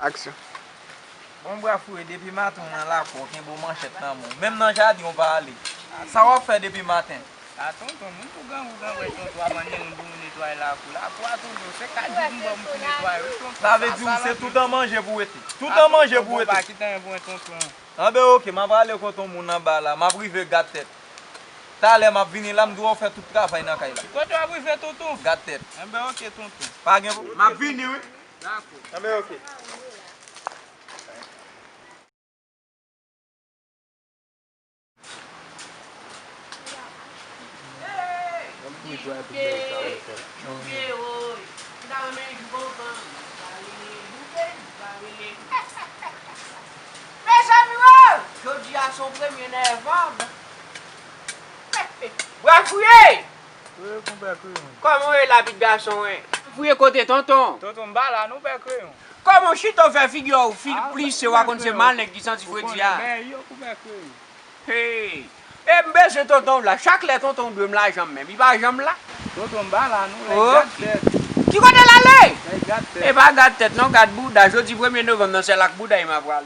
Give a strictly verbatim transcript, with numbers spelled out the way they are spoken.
Aksyon. Bon, Bwa Fouye, depi maten w nan lakou, w kenbe w manchèt nan men w. Menm nan jaden w pa ale. Sa w ap fè depi maten? A tonton, moun tou grangou grangou, tonton, ap anni moun pou nou netwaye lakou. Lakou a, tonton, se kat jou m ba w m fin netwaye, wi, tonton. Sa vle di w se tout an manje pou w rete. Tout an manje pou w rete. Bon, pa kite anyen pou mwen, tonton. Anben, oke, m ap ale kote yon moun anba la, m ap rive gad tèt. Talè m ap vini la, m di w fè tout travay nan kay la. Kote w ap rive, tonton? Gad tèt. Anben, oke, tonton. Pa gen pwoblèm. M ap vini, wi. Dakò. Anben, oke. Mezanmi, jodi a se yon premye novanm. Bwa Fouye! Wi, konpè Kreyon. Kòman w ye la, pitit gason, en? Fouye, kote tonton? Tonton, m pa la non, pè Kreyon. Kòman w chita w fè figi w fil plise, w a konn se maleng ki santi fredi a. Ou konnen, men yo, konpè Kreyon. Hey! E m bezwen tonton w la. Chak lè tonton w dwe m lajan m menm, li pa janm la. Tonton, m pa la non, lè gad tèt. Ki kote l ale? Lè gad tèt. E pa gad tèt non, gad bouda. Jodi premye novanm nan, se la ak bouda y m ap pral.